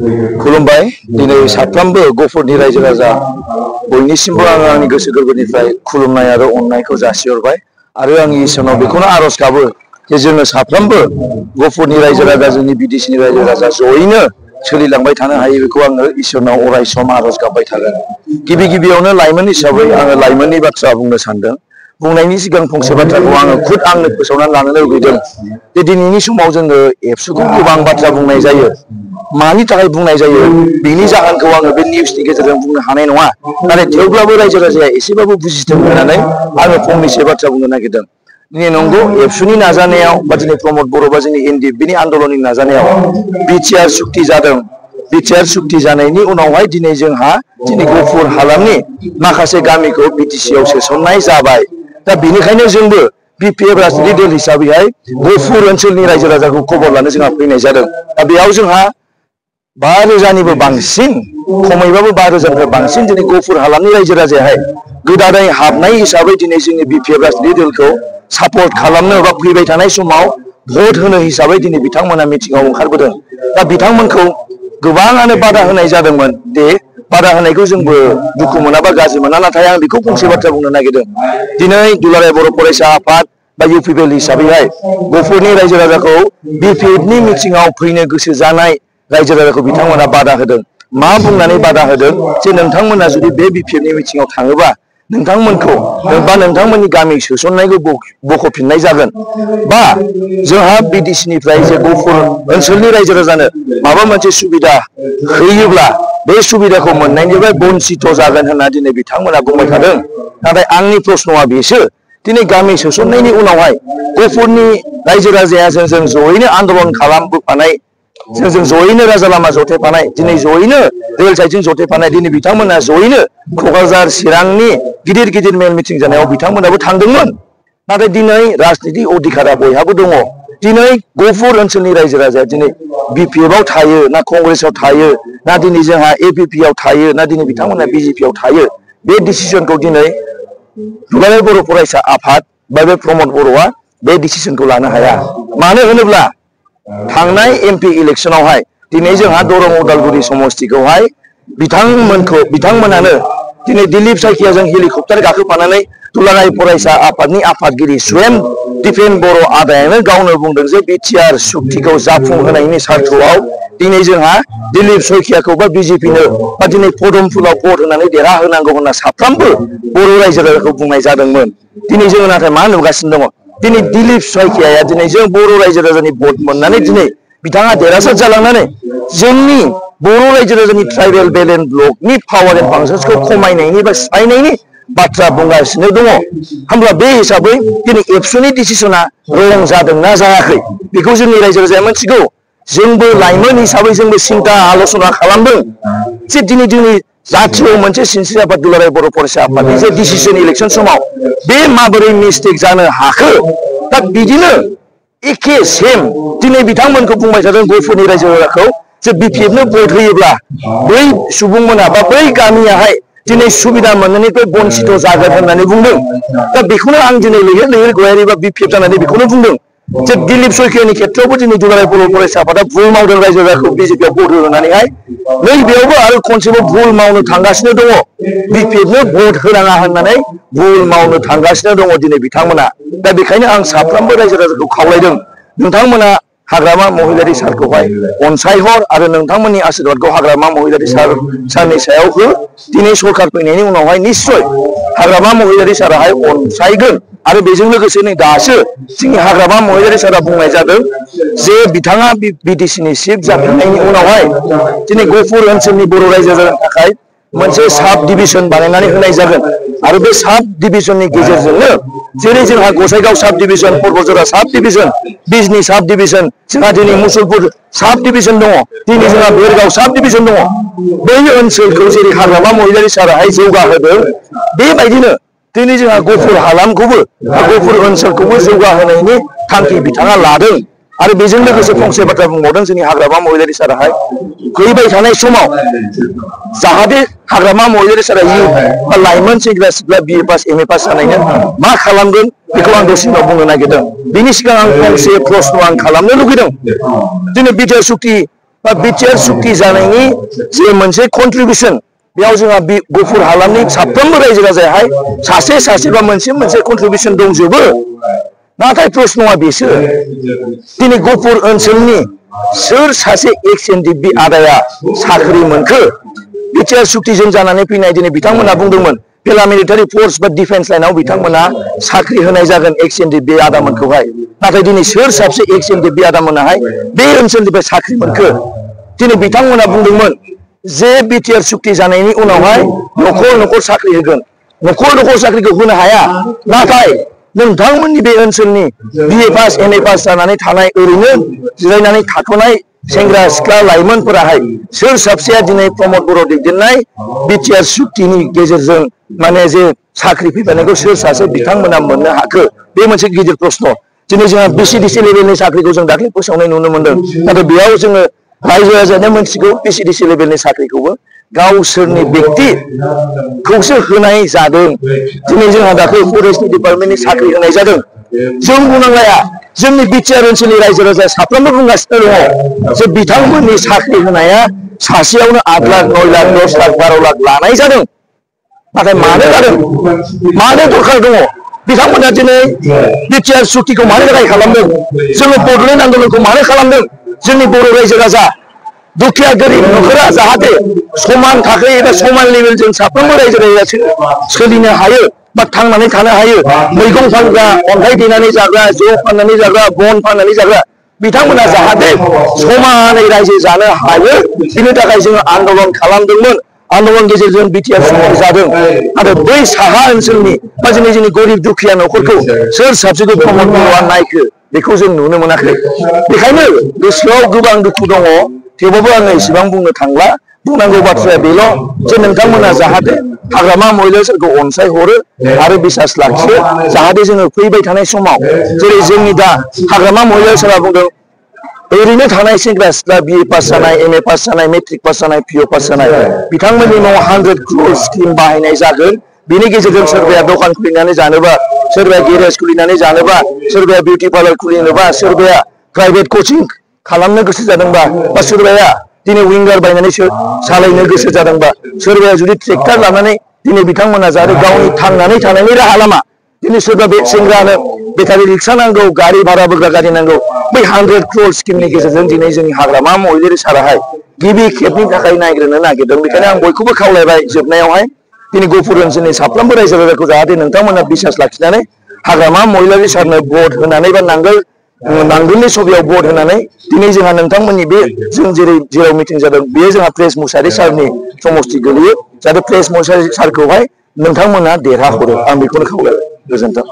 खुलुमबाय दिनै साफ्रोमबो गफुरनि रायजो राजा बयनिसिमबो आंनि गोसो गोरबोनिफ्राय खुलुमनाय आरो अननायखौ जासिहरबाय आरो आं इसोरनाव बेखौनो आरज गाबो जे जोङो साफ्रोमबो गफुरनि रायजो राजा जोंनि बिटिसिनि रायजो राजा जयैनो सोलिलांबाय थानो हायो बेखौ आङो इसोरनाव अराय सम आरज गाबबाय थागोन। गिबि गिबियावनो लाइमोन हिसाबै आङो लाइमोननि बाथ्रा बुंनो सानदों। बुंनायनि सिगां फंसे बाथ्राखौ आङो खुद आंनो फोसावनानै लानो लुबैदों जे दिनैनि समाव जोङो एबसुखौ गोबां बाथ्रा बुंनाय जायो। मानि थाखाय बुंनाय जायो बेनि जाहोनखौ आङो बे निउसनि गेजेरजों बुंनो हानाय नङा, नाथाय थेवब्लाबो रायजो राजाया एसेबाबो बुजिथों होननानै आङो फंनैसो बाथ्रा बुंनो नागिरदों। दिनै नंगौ एबसुनि नाजानायाव बा दिनै प्रमद बर' बा जोंनि एनडिएफबिनि आन्दलननि नाजानायाव बिटिआर सुक्ति जादों। बिटिआर सुक्ति जानायनि उनावहाय दिनै जोंहा दिनै गफुर हालामनि माखासे गामिखौ बिटिसिआव सोसननाय जाबाय। दा बेनिखायनो जोंबो बिपिएफ राजनीति दल हिसाबैहाय गफुर ओनसोलनि रायजो राजाखौ खबर लानो जोंहा फैनाय जादों। दा बेयाव जोंहा 5,000निबो बांसिन खमैबाबो 5,000निफ्राय बांसिन दिनै गफुर हालामनि रायजो राजायाहाय गोदानै हाबनाय हिसाबै दिनै जोंनि बिपिएफ राजनीति दलखौ सापर्ट खालामनो बा फैबाय थानाय समाव भट होनो हिसाबै दिनै बिथांमोना मिटिंआव ओंखारबोदों। दा बिथांमोनखौ गोबाङानो बादा होनाय जादोंमोन। दे बादा होनायखौ जोंबो दुखु मोना बा गाज्रि मोना, नाथाय आं बेखौ फंसे बाथ्रा बुंनो नागिरदों। दिनै दुलाराय बर' फरायसा आफाद बा इउपिपिएल हिसाबैहाय गफुरनि रायजो राजाखौ बिपिएफनि मिटिंआव फैनो गोसो जानाय रायजो राजाखौ बिथांमोना बादा होदों। मा बुंनानै बादा होदों जे नोंथांमोना जुदि बे बिपिएफनि मिटिंआव थाङोबा नोंथांमोनखौ बा नोंथांमोननि गामि सोसननायखौ बख'फिननाय जागोन, बा जोंहा बिटिसिनिफ्राय जे गफुर ओनसोलनि रायजो राजानो माबा मोनसे सुबिदा होयोब्ला बे सुबिदाखौ मोननायनिफ्राय बन्सित जागोन होनना दिनै बिथांमोना बुंबाय थादों। नाथाय आंनि प्रश्नआ बेसो, दिनै गामि सोसननायनि उनावहाय गफुरनि रायजो राजाया जोंजों जयैनो आन्दलन खालामबोफानाय, जोंजों जयैनो राजा लामा जथायफानाय, दिनै जयैनो रेल साइडजों जथायफानाय, दिनै बिथांमोना जयैनो क'क्राझार चिरांनि गिदिर गिदिर मेल मिटिं जानायाव बिथांमोनाबो थांदोंमोन। नाथाय दिनै राजनितिक अधिकारा बयहाबो दङ। दिनै गफुर ओनसोलनि रायजो राजाया दिनै बिपिएफआव थायो ना कंग्रेसआव थायो ना दिनै जोंहा एपिपिआव थायो ना दिनै बिथांमोना बिजेपिआव थायो, बे डिसिसनखौ दिनै दुलाराय बर' फरायसा आफाद बा बे प्रमद बर'आ बे डिसिसनखौ लानो हाया। मानो होनोब्ला थांनाय एमपि इलेक्सनावहाय दिनै जोंहा दरं उदालगुरि समस्तिखौहाय बिथांमोनानो दिनै दिलीप सायखियाजों हेलिकप्टार गाखोफानानै दुलाराय फरायसा आफादनि आफादगिरि स्वयं दिपेन बर' आदायानो गावनो बुंदों जे बिटिआर सुक्तिखौ जाफुंहोनायनि सार्थआव दिनै जोंहा दिलीप सायखियाखौ बा बिजेपिनो बा दिनै पदमफुलाव भट होनानै देरहाहोनांगौ होनना साफ्रोमबो बर' रायजो राजाखौ बुंनाय जादोंमोन। दिनै जोङो नाथाय मा नुगासिनो दङ, दिनै दिलीप सायखियाया दिनै जों बर' रायजो राजानि भट मोननानै दिनै बिथाङा देरहासार जालांनानै जोंनि बर' रायजो राजानि ट्राइबेल बेलेन्स ब्लकनि पावार एन्ड फांसन्सखौ खमायनायनि बा सिफायनायनि बाथ्रा बुंगासिनो दङ। होमब्ला बे हिसाबै दिनै एबसुनि डिसिसना रं जादोंना जायाखै बेखौ जोंनि रायजो राजाया मिथिगौ। जोंबो लाइमोन हिसाबै जोंबो सिन्था आल'सना खालामदों जे दिनै जोंनि जाथियाव मोनसे सिनस्रि आफाद दुलाराय बर' फरायसा आफादनि जे डिसिसन इलेक्सन समाव बे माबोरै मिस्टेक जानो हाखो। दा बिदिनो एखे सेम दिनै बिथांमोनखौ बुंबाय थादों गफुरनि रायजो राजाखौ जे बिपिएफनो भट होयोब्ला बै सुबुंमोना बा बै गामियाहाय दिनै सुबिदा मोननायनिफ्राय बन्सित जागोन होननानै बुंदों। दा बेखौनो आं दिनै लैहोर लैहोर गयारि बा बिपिएफ जानानै बेखौनो बुंदों जे दिलीप सायखियानि खेथ्रआवबो दिनै दुलाराय बर' फरायसा आफादा भुल मावदों रायजो राजाखौ बिजेपिआव भट होनानैहाय नैबेयावबो आरो खनसेबो भुल मावनो थांगासिनो दङ। बिपिएफनो भट होनाङा होननानै भुल मावनो थांगासिनो दङ दिनै बिथांमोना। दा बेखायनो आं साफ्रोमबो रायजो राजाखौ खावलायदों, नोंथांमोना हाग्रामा महिलारि सारखौहाय अनसायहर आरो नोंथांमोननि आशीर्बादखौ हाग्रामा महिलारि सारनि सायाव हो। दिनै सरकार फैनायनि उनावहाय निश्चय हाग्रामा महिलारि साराहाय अनसायगोन। आरो बेजों लोगोसे नै दासो जोंनि हाग्रामा महिलारि सारा बुंनाय जादों जे बिथाङा बिटिसिनि चिफ जाफिननायनि उनावहाय दिनै गफुर ओनसोलनि बर' रायजो राजानि थाखाय मोनसे साब डिभिजन बानायनानै होनाय जागोन। आरो बे साब डिभिजननि गेजेरजोंनो जेरै जोंहा गसाइगाव साब डिभिजन, पर्बतजरा साब डिभिजन, बिजनी साब डिभिजन, जोंहा दिनै मुसलपुर साब डिभिजन दङ, दिनै जोंहा बेरगाव साब डिभिजन दङ। बै ओनसोलखौ जेरै हाग्रामा महिलारि साराहाय जौगाहोदों बेबायदिनो दिनै जोंहा गफुर हालामखौबो गफुर ओनसोलखौबो जौगाहोनायनि थांखि बिथाङा लादों। आरो बेजों लोगोसे फंसे बाथ्रा बुंबावदों जोंनि हाग्रामा महिलारि साराहाय फैबाय थानाय समाव जाहाथे हाग्रामा महिलारि सारा इयुथ बा लाइमोन सेंग्रा सिख्ला बिए पास एम ए पास जानायनो मा खालामगोन बेखौ आं दसे उनाव बुंनो नागिरदों। बेनि सिगां आं फंसे प्रश्न आं खालामनो लुगैदों। दिनै बिटिआर सुक्ति बा बिटिआर सुक्ति जानायनि जे मोनसे कन्ट्रिबिउसन बेयाव जोंहा गुफुर हालामनि साफ्रोमबो रायजो राजायाहाय सासे सासे बा मोनसे कन्ट्रिबिउसन दंजोबो नाथाय प्रश्नआ बेसो दिनै गुफुर ओनसोलनि सोर सासे एक्स एनडिपि आदाया साख्रि मोनखो बिटिआर सुक्तिजों जानानै फैनाय दिनै बिथांमोना बुंदोंमोन पेरामिलिटारि फोर्स बा डिफेन्स लाइनाव बिथांमोना साख्रि होनाय जागोन एक्स एनडिपि आदामोनखौहाय नाथाय दिनै सोर सासे एक्स एनडिपि आदामोनाहाय बे ओनसोलनिफ्राय साख्रि मोनखो दिनै बिथांमोना बुंदोंमोन जे बिटिआर सुक्ति जानायनि उनावहाय न'खर न'खर साख्रि होगोन न'खर न'खर साख्रिखौ होनो हाया नाथाय नोंथांमोननि बे ओनसोलनि बिए पास एमए पास जानानै थानाय ओरैनो जिरायनानै थाथ'नाय सेंग्रा सिख्ला लाइमोनफोराहाय सोर सासेया दिनै प्रमद बर' दैदेननाय बिटिआर सुक्तिनि गेजेरजों माने जे साख्रि फैफानायखौ सोर सासे बिथांमोना मोननो हाखो बे मोनसे गिदिर प्रश्न दिनै जोंहा बिसिडिसि लेभेलनि साख्रिखौ जों दाख्लै फोसावनाय नुनो मोनदों नाथाय बेयाव जोङो रायजो राजानो मोनथिगौ बिसिडिसि लेभेलनि साख्रिखौबो गावसोरनि व्यक्तिखौसो होनाय जादों दिनै जोंहा दाख्लै फरेस्टनि डिपार्टमेन्टनि साख्रि होनाय जादों जों बुंनांलाया जोंनि बिटिआर ओनसोलनि रायजो राजा साफ्रोमबो बुंगासिनो दङ जे बिथांमोननि साख्रि होनाया सासेयावनो 8 लाख 9 लाख 10 लाख 12 लाख लानाय जादों नाथाय मानो जादों मानो दरखार दङ बिथांमोना दिनै बिटिआर सुक्तिखौ मानो थाखाय खालामदों जोङो बड'लेण्ड आन्दलनखौ मानो खालामदों जोंनि बर' रायजो राजा दुखिया गोरिब न'खरा जाहाथे समान थाखो एबा समान लेभेलजों साफ्रोमबो रायजो राजाया सोलिनो हायो बा थांनानै थानो हायो मैगं फानग्रा अन्थाइ देनानै जाग्रा जौ फाननानै जाग्रा बन फाननानै जाग्रा बिथांमोना जाहाथे समानै रायजो जानो हायो बिनि थाखाय जोङो आन्दलन खालामदोंमोन आन्दलन गेजेरजों बिटिआर सुक्ति जादों आरो बै साहा ओनसोलनि बा जोंनि गोरिब दुखिया न'खरखौ सोर साबसिखौ प्रमद बर'आ नायखो बेखौ जों नुनो मोनाखै बेखायनो गोसोआव गोबां दुखु दङ थेवबाबो आङो इसेबां बुंनो थांला बुंनांगौ बाथ्राया बेल' जे नोंथांमोना जाहाथे हाग्रामा महिलारिफोरखौ अनसायहरो आरो बिसास लाखियो जाहाथे जोङो फैबाय थानाय समाव जेरै जोंनि दा हाग्रामा महिलारिफोरा बुंदों ओरैनो थानाय सेंग्रा सिख्ला बिए पास जानाय एमए पास जानाय मेट्रिक पास जानाय पिअ पास जानाय बिथांमोननि न'आव 100 क्र'र स्किम बाहायनाय जागोन बेनि गेजेरजों सोरबाया दखान खुलिनानै जानोबा सोरबाया गेरेज खुलिनानै जानोबा सोरबाया बिउटि पार्लार खुलिनोबा सोरबाया प्राइभेट कचिं खालामनो गोसो जादोंबा बा सोरबाया दिनै विंगार बायनानै सालायनो गोसो जादोंबा सोरबाया जुदि ट्रेक्टर लानानै दिनै बिथांमोना जाहाथे गावनि थांनानै थानायनि राहा लामा दिनै सोरबा बे सेंग्रानो बेटारि रिक्सा नांगौ गारि भारा बोग्रा गारि नांगौ बै 100 क्र'र स्किमनि गेजेरजों दिनै जोंनि हाग्रामा महिलारि साराहाय गिबि खेबनि थाखाय नायग्रोनो नागिरदों बेखायनो आं बयखौबो खावलायबाय जोबनायावहाय दिनै गुफुर ओनसोलनि साफ्रोमबो रायजो राजाखौ जाहाथे नोंथांमोना बिसास लाखिनानै हाग्रामा महिलारि सारनो भट होनानै बा नांगोलनि सबियाव भट होनानै दिनै जोंहा नोंथांमोननि बे जों जेराव मिटिं जादों बेयो जोंहा प्रेस मुसाहारि सारनि समस्ति गोलैयो जाहाथे प्रेस मुसाहारि सारखौहाय नोंथांमोना देरहाहरो आं बेखौनो खावलायबाय गोजोन्थों।